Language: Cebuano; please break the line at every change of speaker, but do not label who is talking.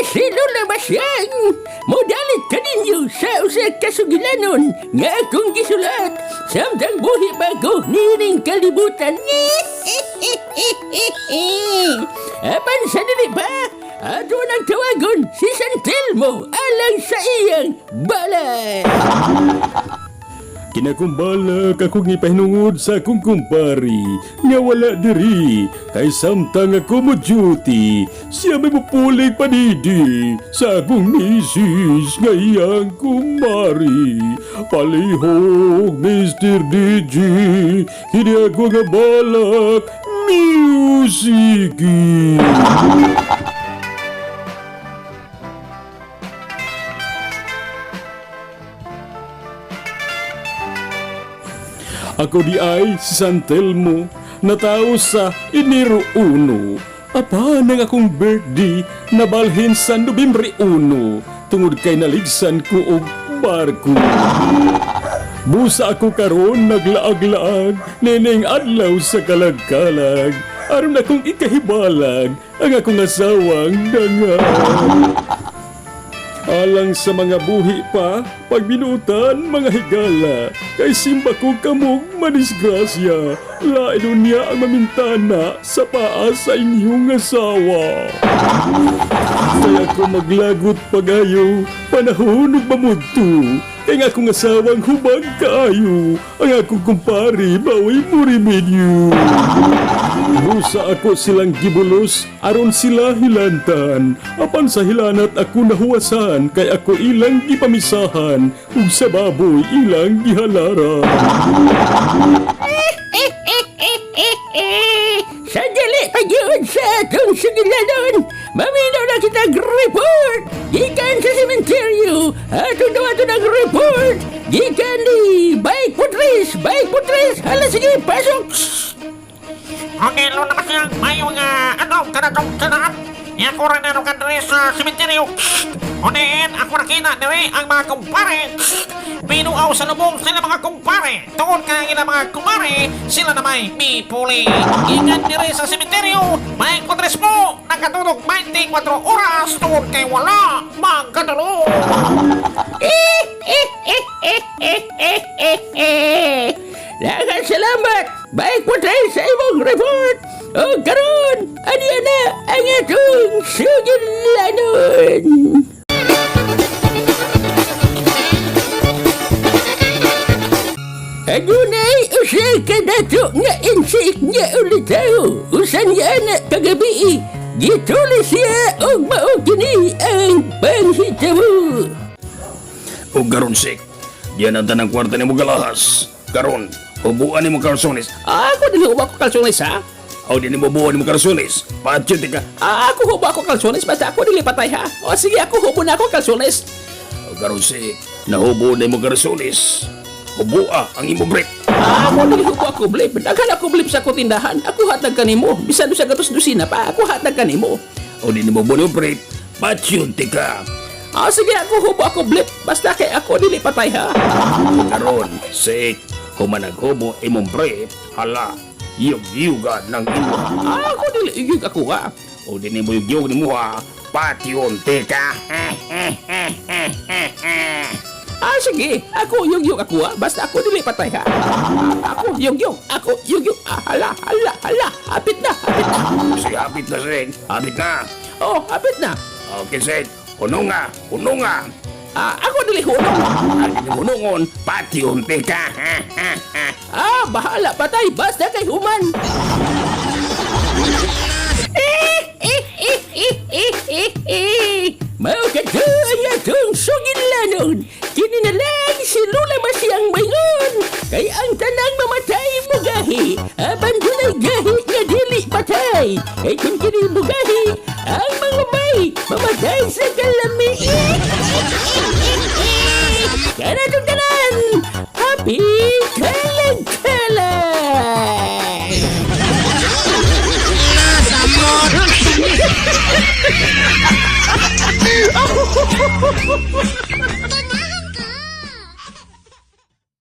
si Lola Basyang. Modalit kaninyo sa usa ka sugilanon nga akong gisulat samtang buhi pa ko niining kalibutan. Apan sa dili pa, ato nang tawagon si San Telmo alang sa iyang balay.
Kinakumbala akong ipahinungod sa akong kumpari nga wala diri kay samtang ako mo duty, siya may mupulig panidi sa akong misis nga iyang kumari. Palihog, Mr. DJ, kini ako nga balak musiki. Ako di ay si San Telmo, natao sa Enero 1. Apan ang akong birthday nabalhin sa Nobyembre 1 tungod kay naligsan ko og barko. Busa ako karon naglaag-laag nining adlaw sa kalagkalag aron akong ikahibalag ang akong asawang dangal. Alang sa mga buhi pa, pagbinutan mga higala, kay simba ko kamog madisgrasya, lain niya ang mamintana sa paa sa inyong asawa. Kaya ko maglagot pagayo, panahon ug mamudto, kay nga akong asawang hubag kaayo, ang akong kumpare mao'y murimedyo. Busa ako silang gibulos, aron sila hilantan. Apan sa hilanat ako nahuwasan, kay ako ilang gipamisahan, ug sa baboy ilang gihalaran.
Sa dili pa gyud sa atong sugilanon, maminaw na kita report gikan sa sementeryo. Atong dawaton ang report gikan ni Bike Putris. Bike Putris, hala sige, pasok.
Okay, Lola Masyang, mayong ano, kanatong kanaan. Ako rin na diri sa sementeryo. Unin, ako nakita diri ang mga kumpare. Binuaw sa lubong sila mga kumpare. Tungod kay ilang mga kumare, sila na may mipuli. Ikan diri sa sementeryo, may kontres mo, nakatulog 24 oras tungod kay wala magkatulog.
Daghang salamat, Bike Putris, sa imong report. O karon, aniya na ang atong sugilanon. Adunay usa ka dato nga insik nga ulitaw. Usan niya na kagabi. Gitulis siya og mao kini ang panghitabo.
O karon sik, diyan ang tanang kwarta ni mo galahas. Karon, hubuan ni mo kalsones.
Ako dili hubo ako kalsones ha.
O di ni mo buwan ni mo kalsones. Patyo ka.
Ako hubo ako kalsones basta ako dili patay ha. O sige, ako hubo na ako kalsones.
O karon sik, nahubo na mo kalsones. Hubua ang imo brief.
Ako dili hubo ako blip. Daghan ako blip sa ako tindahan. Ako hatag kanimo. Bisan usa ka dosina pa, ako hatag kanimo.
O di ni mo buwan brief. Patyo ka.
Sige, ako hubo ako blip basta kay ako dili patay ha.
Karon, sik, humanag hubo imong brief, hala, yug-yuga ng imo.
Ako dili iyog ako ha.
O di ni mo yug-yug ni mo ha, patyon ka.
Sige, ako yug-yug ako ha. Basta ako dili patay ha. Ako yug-yug, ako yug-yug. Hala, hala, hala. Hapit na, hapit na.
Sige, hapit na, sik. Hapit na.
Oh, hapit na.
Okay, sik. Huno nga, huno nga.
Ako dili hunong.
Ay, di mo hunongon, patyon ka.
Bahala patay basta kay human. Mao kadto ang atong sugilanon. Kini na lang si Lola Masyang maingon. Kay ang tanang mamatay mugahi. Apan dunay gahi nga dili patay. Kay kung kini mugahi, ang mga may mamatay sa kalami. Kanatong tanan, happy kalag-kalag!